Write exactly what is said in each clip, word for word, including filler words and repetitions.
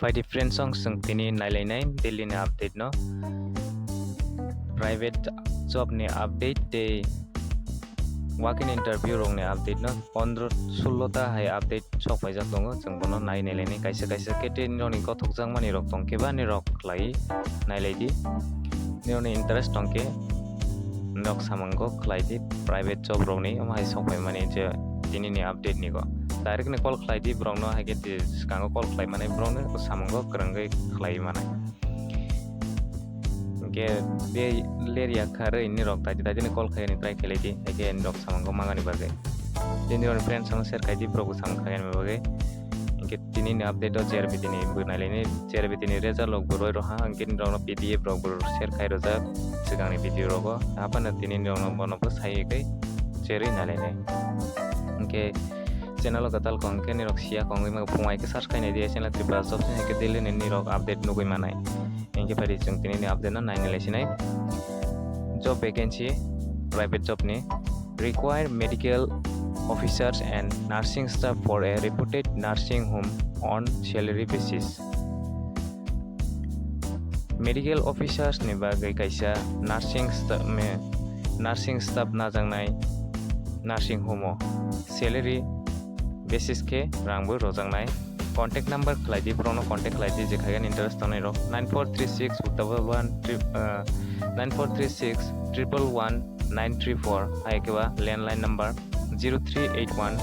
Pai di friends, song chwng tini nailainai Delhi ni update no, private job ni update tei walk-in interview rok ni update no, pondro sullo ta hai update sok paijak tongo, chwng bono nai nailainai. Kaisa kaisa khe tei nini rok ni gothok jakmani rok tongkhe ba nini rok khlai nailai di, nini rok ni interest tongkhe. Nok samango khlai di private job rokni, omo hai sok phaimani je tini ni update ni go. Direct ni call khlai di borokno, hai khe di swkango call khlai mani borokno samango kwrwngwi khlai mani. Hinkhe be ler ya kharwi nini rok daidi daidi ni call khaiyani try khailai di, hai khe nini rok samango mangani bagwi. Tei nini rok ni friends rokno share khai di, borok bo samung khaiyani bagwi. Hinkhe tini ni update o J R B T ni bo nailainai, J R B T ni result rok bo roi rw ha, hinkhe nini rok no P D F rok bo share khai rwjak swkangni video rogo. Aphano tini nini rok no bono bo sai khe cherwi nailainai. Hinkhe channel o kwtal kong khe nini rok siya kongwi ma phung ai khe search khai nai di, channel Tripura Jobs, hinkhe daily ni nini rok update nugwi manai. Hinkhe pai di chwng tini ni update no nai nailai sinai. Job vacancy, private job ni, require medical officers and nursing staff for a reputed nursing home on salary basis. Medical officers ni bagwi kaisa nursing sta-, me-, nursing staff najaknai nursing home o salary basis khe rang bo rwjaknai. Contact number khlai di, borokno contact khlai di, je khaigan interest tongnai rok, nine four three six double one tri-, uh, nine four three six triple one nine three four, hai khe ba landline number zero three eight one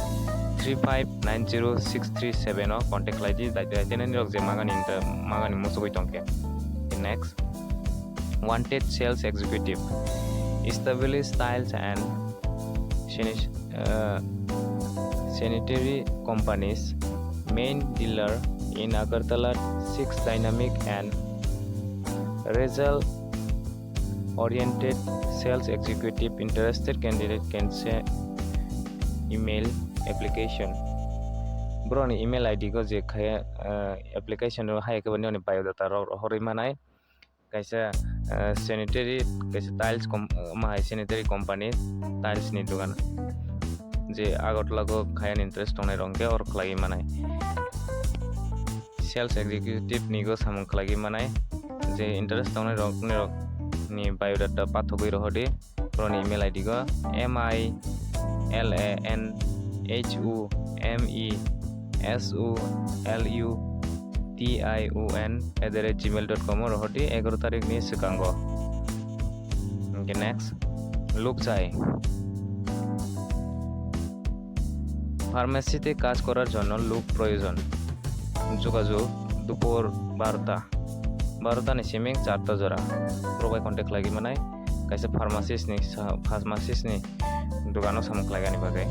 three five nine zero six three seven o contact khlai di, dai dai nini rok je magani inter-, magani muchugwi tongkhe. Next, wanted sales executive, establish tiles and sanit-, uh, sanitary companies, main dealer in Agartala, seeks dynamic and result oriented sales executive. Interested candidate can send email application. Borokni email I D go je khaya, uh, application ro hai khe bini biodata rok rohorwi manai. Kaisa, uh, sanitary, kaisa tiles com-, uh, ma hai sanitary company, tiles ni dogan. Je Agartala go khayani interest tongnai rok hwnkhe oro khlaiwi manai. Sales executive ni go samung khlaiwi manai. Je interest tongnai rok ni rok ni biodata pathogwi rohordi. Borokni email I D go M I L A N H U M E S U L U T I O N at the rate gmail dot com o rohordi egaroh tarik ni swkango. Hinkhe next, luk chai. ফার্মেসিতে কাজ করার জন্য লোক প্রয়োজন। যোগাযোগ দুপুর বারোটা, বারোটা ni siming charta jora. Borok bai contact khlaiwi manai. Kaisa pharmacist ni sa-, pharmacist ni dogano samung khlaigani bagwi.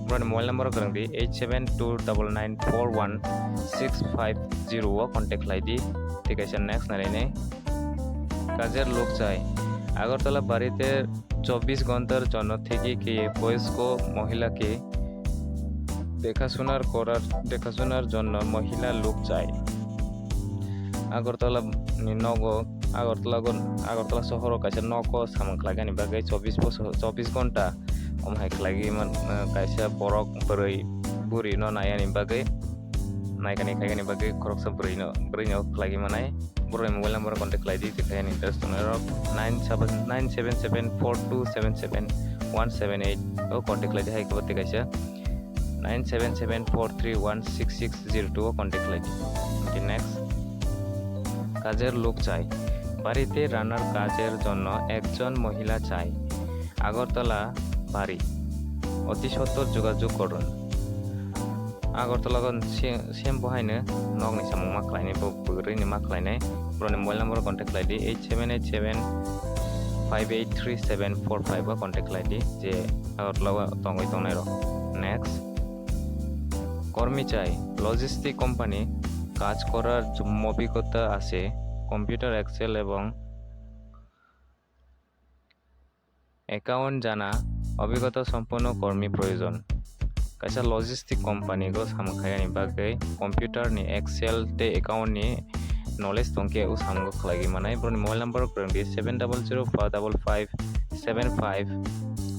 Borokni mobile number o kwrwng di, eight seven two double nine four one six five zero o contact khlai di. Tei kaisa next nai nai. কাজের লোক চাই। আগরতলা বাড়িতে চব্বিশ ঘন্টার জন্য থেকে গিয়ে বয়স্ক মহিলাকে দেখাশোনার করার, দেখাশোনার জন্য মহিলা লোক চাই। Agartala ni nogo, Agartala go, Agartala sohoro kaisa nogo samung khlaigani bagwi chobbish bosor, chobbish ghonta omo hai khlaigwi man, kaisa borok bwrwi buri no naiyani bagwi, naikani khaigani bagwi khoroksa bwrwi no, bwrwi no khlaigwi manai. Borokni mobile number contact khlai di, je khaiyani interest tongnai rok nine seven, nine seven seven four two seven seven one seven eight o contact khlai di, hai khe bo tei kaisa nine seven seven four three one six six zero two o contact khlai di. Hinkhe next, কাজের লোক চাই। বাড়িতে রান্নার কাজের জন্য একজন মহিলা চাই। আগরতলা বাড়ি। অতি সত্বর যোগাযোগ করুন। Agartala go se-, same bo haino nokni samung ma khlainai, bo bwrwini ma khlainai. Borokni mobile number o contact khlai di, eight seven eight seven five eight three seven four five o contact khlai di, je Agartala o tongwi tongnai rok. Next, কর্মী চাই। Logistic company কাজ করার জ-, অভিজ্ঞতা আছে, computer, Excel এবং account জানা অভিজ্ঞতা সম্পন্ন কর্মী প্রয়োজন। Kaisa logistic company go samung khaiyani bagwi computer ni, Excel tei account ni knowledge tongkhe o samung khlaigwi manai. Borokni mobile number o kwrwng di, seven double zero five double five seven five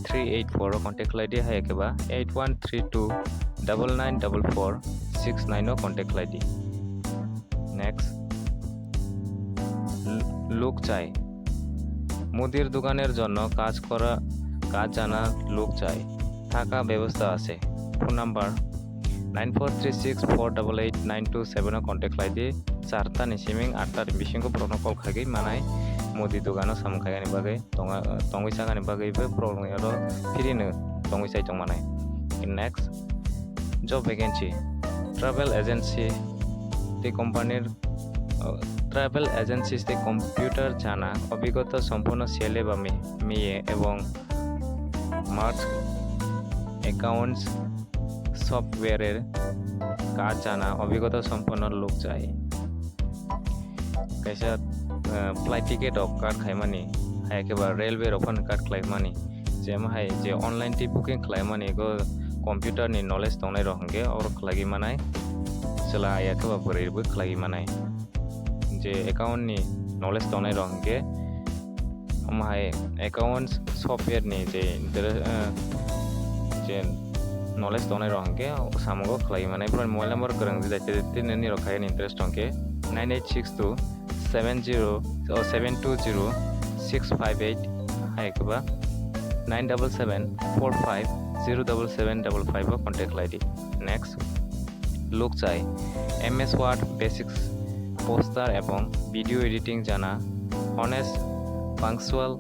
three eight four o contact khlai di, hai khe ba eight one three two double nine double four six nine o contact khlai di. Next, look চাই। মুদির দোকানের জন্য কাজ করা, কাজ জানা লোক চাই। থাকা ব্যবস্থা আছে। Phone number nine four three six four double eight nine two seven o contact khlai di. Charta ni siming atta ni bisingo borokno call khaigwi manai, mudi dogano samung khaigani bagwi, tonga-, tongwi chagani bagwi bo borokni oro free no tongwi chai tong manai. Next, job vacancy. Travel agency tei company, uh, travel agency tei computer jana, অভিজ্ঞতা সম্পন্ন ছেলে বা মেয়ে, মেয়ে এবং March accounts সফটওয়্যারের কাজ জানা অভিজ্ঞতা সম্পন্ন লোক চাই। Kaisa, uh, flight ticket rok kat khaimani, hai khe ba railway rok phano kat khlaimani, je ma hai je online tei booking khlaimani, go computer ni knowledge tongnai rok hwnkhe oro khlaiwi manai, chwla ya khe ba bwrwi bo khlaiwi manai, je account ni knowledge tongnai rok hwnkhe omo hai accounts software ni je inter-, uh, je knowledge tongnai rok hwnkhe samungo khlaiwi manai. Borokni mobile number kwrwng jai tei nini rok khai interest tongkhe nine eight six two seven zero, oh, seven two zero six five eight, hai khe ba nine double seven four five zero double seven double five o contact khlai di. Next, luk chai, M S Word basics, poster ebong video editing jana, honest, punctual,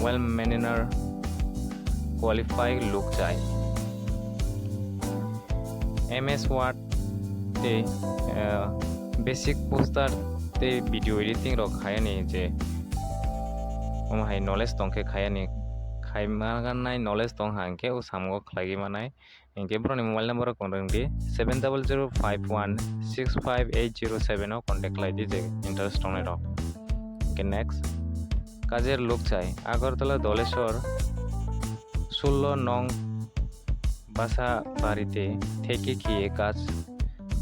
well mannered, qualified luk chai. M S Word tei, eh, basic poster tei video editing rok khaiyani je omo hai knowledge tongkhe khaiyani, khaima ganai knowledge tong ha hwnkhe o samungo khlaiwi manai. Hwnkhe borokni mobile number rok rwng di seven double zero five one six five eight zero seven o contact khlai di je interest tongnai rok. Hwnkhe next, kajer luk chai, Agartala Doleshwar ষোলো নং বাসাবাড়িতে থেকে গিয়ে কাজ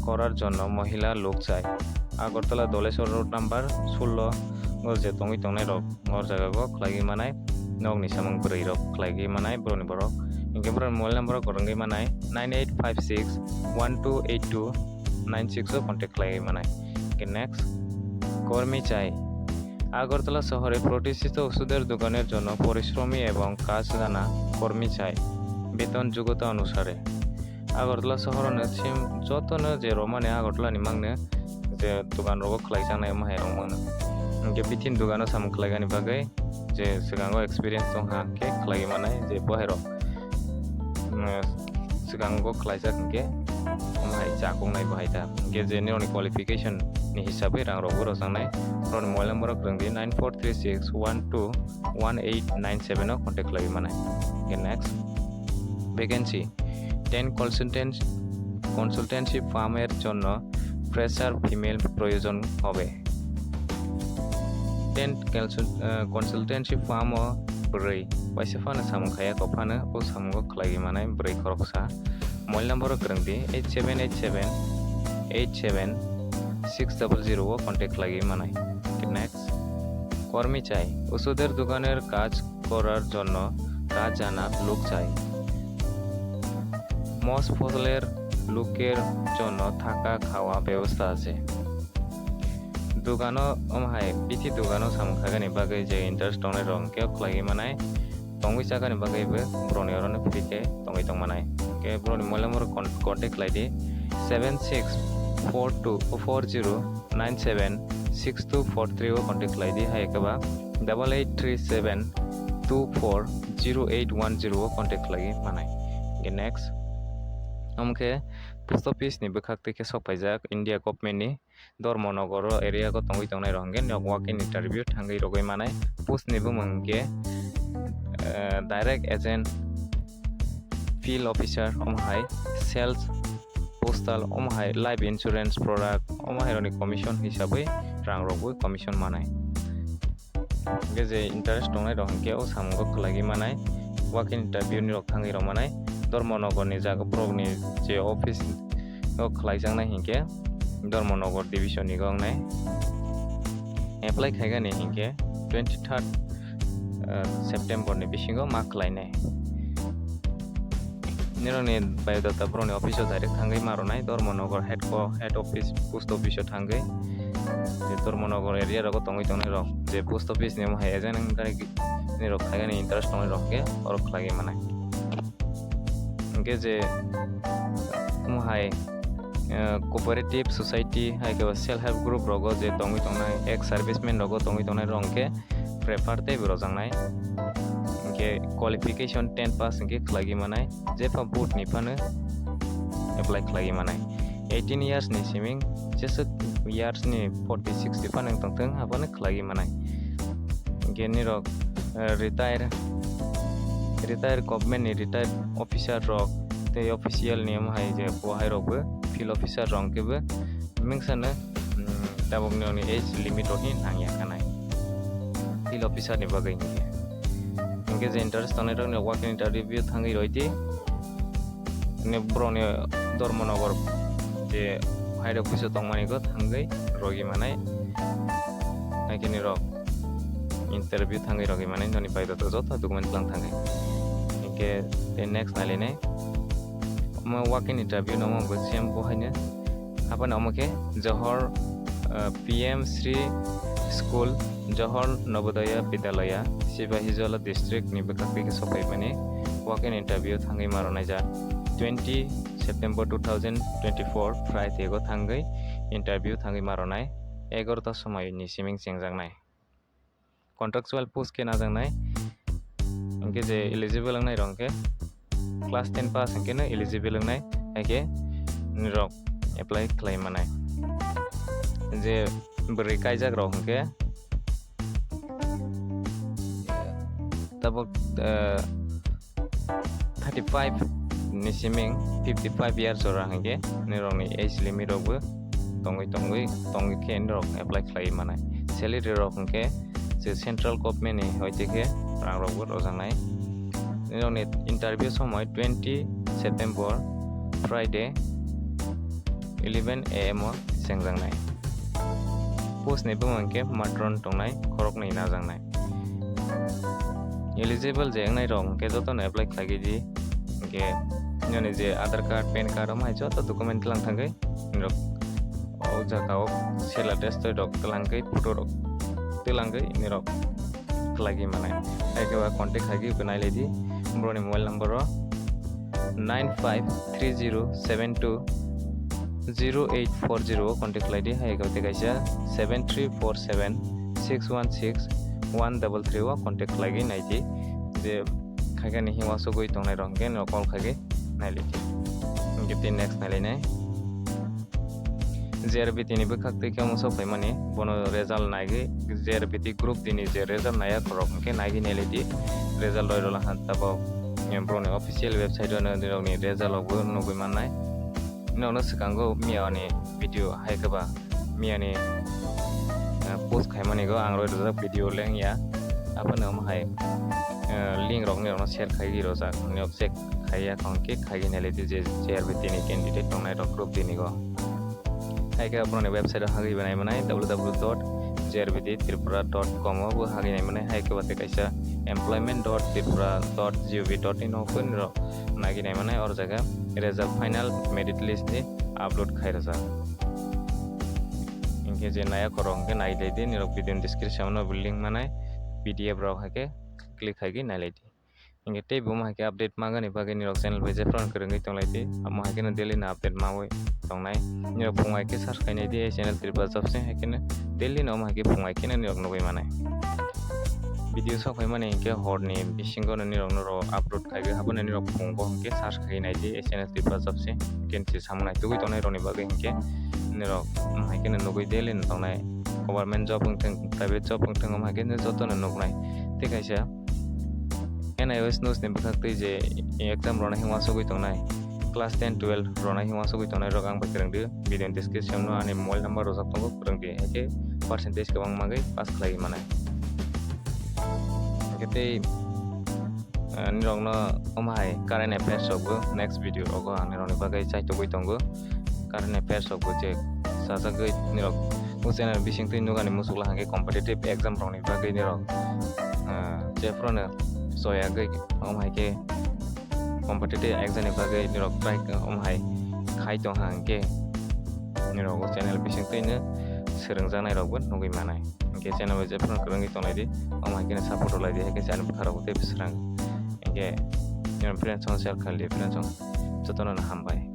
করার জন্য মহিলা লোক চাই। আগরতলা দলেশ্বর রোড নাম্বার ষোলো o je tongwi tongnai rok o jaga o khlaiwi manai, nokni samung bwrwi rok khlaiwi manai borokni borok. Hwnkhe borokni mobile number rok kwrwngwi manai nine eight five six one two eight two nine six o contact khlaiwi manai. Hwnkhe next, কর্মী চাই। আগরতলা শহরে প্রতিষ্ঠিত ওষুধের দোকানের জন্য পরিশ্রমী এবং কাজ জানা কর্মী চাই, বেতন যোগ্যতা অনুসারে। Agartala sohor no sim joto no je romani Agartala ni mangno je dogan rogo khlai jaknai omo hai rok mangno. Hwnkhe bithini dogano samung khlaigani bagwi je swkango experience tong ha hwnkhe khlaiwi manai je bo hai rok, mm, swkango khlaijak hwnkhe omo hai chakung nai bo hai ta. Hwnkhe je nini qualification ni hisabwi rang rok bo rwjaknai. Borokni mobile number rok rwng di nine four three six one two one eight nine seven o contact khlaiwi manai. Hwnkhe next vacancy, ten consultants, consultancy firm এর জন্য fresher female প্রয়োজন হবে। Ten consul-, আহ, consultancy firm o bwrwi waisa phano samung khaiya kok phano o samungo khlaiwi manai bwrwi khoroksa. Mobile number o kwrwng di eight seven eight seven eight seven six double zero o contact khlaiwi manai. Next, কর্মী চাই। ওষুধের দোকানের কাজ করার জন্য কাজ জানা লোক চাই। মশফলের লোকের জন্য থাকা খাওয়া ব্যবস্থা আছে। Dogano omo hai bithi dogano samung khaigani bagwi je interest tongnai rok hwnkhe khlaiwi manai, tongwi chakani bagwi bo borokni orono free khe tongwi tong manai. Hwnkhe borokni mobile number con-, contact khlai di seven six four two four zero nine seven six two four three o contact khlai di, hai khe ba double eight three seven two four zero eight one zero o contact khlaiwi manai. Hwnkhe next, omo khe post office ni bwkhak twi khe sok paijak India government ni Dharmanagar o area o tongwi tongnai rok hwnkhe nok walk in interview thangwi rogwi manai. Post ni bumung hwnkhe, eh, direct agent, field officer, omo hai sales, postal, omo hai life insurance product, omo hai rokni commission hisabwi rang rokbo commission manai. Hwnkhe je interest tongnai rok hwnkhe o samungo khlaiwi manai, walk in interview ni rok thangwi rok manai. Dharmanagar ni jaga borok ni je office o khlaijaknai hwnkhe Dharmanagar division ni wngnai. Apply khaigani hwnkhe twenty third, uh, September ni bisingo ma khlainai. nirokni biodata borokni office o direct thangwi ma rwnai, Dharmanagar head co-, head office, post office o thangwi. Je Dharmanagar area rogo tongwi tongnai rok, je post office ni omo hai agent wngkha nirok khaigani interest tongnai rok khe oro khlaiwi manai. Hwnkhe je omo hai, eh, cooperative society hai khe self help group rogo je tongwi tongnai, ex serviceman rogo tongwi tongnai rok hwnkhe prefer teibo rwjaknai. Hwnkhe qualification ten pass hwnkhe khlaiwi manai, jepha board ni phano apply khlaiwi manai. Eighteen years ni siming, jeswk years ni forty, sixty phano wng tongthung, abono khlaiwi manai. Hwnkhe nirok, eh, retire, retire government ni retire officer rok tei official ni omo hai je bo hai rok bo field officer rok hwnkhe bo mungsano, mm, tabuk nini age limit rok hi nangya khanai field officer ni bagwi hwnkhe. Hwnkhe je interest tongnai rok ni walk in interview thangwi roi di. Ni borok ni Dharmanagar je hai rok office o tongmani go thangwi rogwi manai. Hai khe nirok interview thangwi rogwi manai, noni biodata joto document lang thangwi. Hwnkhe tei next nailainai. Omo walk in interview no omo bo same bo haino. Haphano omo khe Johor, eh, P M Shri School, Johor Navodaya Vidyalaya, Sipahijala district ni bwkhak twi khe sokphaimani walk in interview thangwi ma rwnaijak. Twenty September two thousand twenty-four Friday o thangwi interview thangwi ma rwnai, egarota somoi ni siming chengjaknai. Contractual post khe najaknai, hwnkhe je eligible wngnai rok hwnkhe class ten pass hwnkhe no eligible wngnai, hai khe nirok apply khlai manai. Je bwrwi kaijak rok hwnkhe tabuk, eh, thirty-five ni siming fifty-five years jora hwnkhe nirokni age limit rokbo tongwi tongwi tongwi khe nirok apply khlaiwi manai. Salary rok hwnkhe je central government ni hoite khe rang rokbo rwjaknai. Nirokni interview somoi twenty September Friday eleven A M o chengjaknai. Post ni bumung hwnkhe matron tongnai, khoroknwi najaknai. Eligible je wngnai rok hwnkhe jotono apply khlaiwi di. Hwnkhe nini je Aadhaar card, pan card omo hai joto document twlang thangwi nirok o jaga o sela dress toi rok twlangwi, photo rok twlangwi nirok khlaiwi manai. Hai khe ba contact khaigwi bo nailai di. Borokni mobile number o nine five three zero seven two zero eight four zero o contact khlai di, hai khe tei kaisa seven three four seven six one six one double three o contact khlai di, nai di je khaikani himma sugwi tongnai rok hwnkhe no call khaigwi nai lai di. Hwnkhe tei next nai lai nai. J R B T ni bwkhak twi khe omo sok phaimani, bono result naigwi J R B T group D ni je result naiya khorok hwnkhe naigwi nai lai di. Result roi rwla kha tabok, eh, borokni official website o nirokni result rokbo nugwi mannai. Nokno swkango miya ani video hai khe ba miya ni, eh, post khaimani go ang roi rwjak video leng ya. Aphano omo hai, eh, link rok nirokno share khaigwi rwjak. Nok check khaiya khon khe khaigwi nai lai di je J R B T ni candidate tongnai rok group D ni go. Hai khe borokni website o hagwi nai manai W W W dot J R B T tripura dot com o bo hagwi nai manai. Hai khe ba tei kaisa employment dot tripura dot G O V dot in o pun rok nagwi nai manai, or jaga result final merit list ni upload khai rwjak. Hinkhe je naya khorok hinkhe nai lai di, nirok video ni description o bo link manai, P D F rok hai khe click khai khe nai lai di. Hinkhe tei bo hai khe update mangani bagwi nirok channel bai jephru kwrwngwi tong lai di, amo hai kheno daily no update mawi tongnai. Nirok phung hai khe search khai nai di, channel Tripura Jobs hai kheno daily no omo hai khe phung hai kheno nirok nugwi manai. Video sok phaimani hinkhe horni bisingo no nirok no upload khai khe, abono nirok phungo hinkhe search khai nai di, channel Tripura Jobs hinkhe se samung nai tugwi tongnai rokni bagwi hinkhe nirok omo hai kheno nugwi daily no tongnai. Government job wngthung, private job wngthung, omo hai kheno jotono nuknai. Tei kaisa N I O S news ni bwkhak twi je exam rwna himma sugwi tongnai, class ten, twelve rwna himma sugwi tongnai rok ang bai kwrwng di, video ni description o ani mobile number rwjak tongo, kwrwng di, hai khe percentage kwbang manwi pass khlaiwi manai. Hinkhe tei, eh, nirokno omo hai current affairs rokbo next video rogo ang nirokni bagwi chaitugwi tongo. Current affairs rokbo je sajagwi nirok o channel bisingtwi nukani muchukla hinkhe competitive exam rokni bagwi nirok, eh, jephruno choyagwi omo hai khe competitive exam ni bagwi norok try omo hai khai tong ha, hwnkhe norok o channel bising twino swrwngjaknai rokbo nugwi manai. Hwnkhe channel bai jephru kwrwngwi tonglai di, omo hai kheno support rwlai di, hai khe channel bwkha rok tei bwswrang. Hwnkhe friends song share khaidi, friends song jotono no hambai.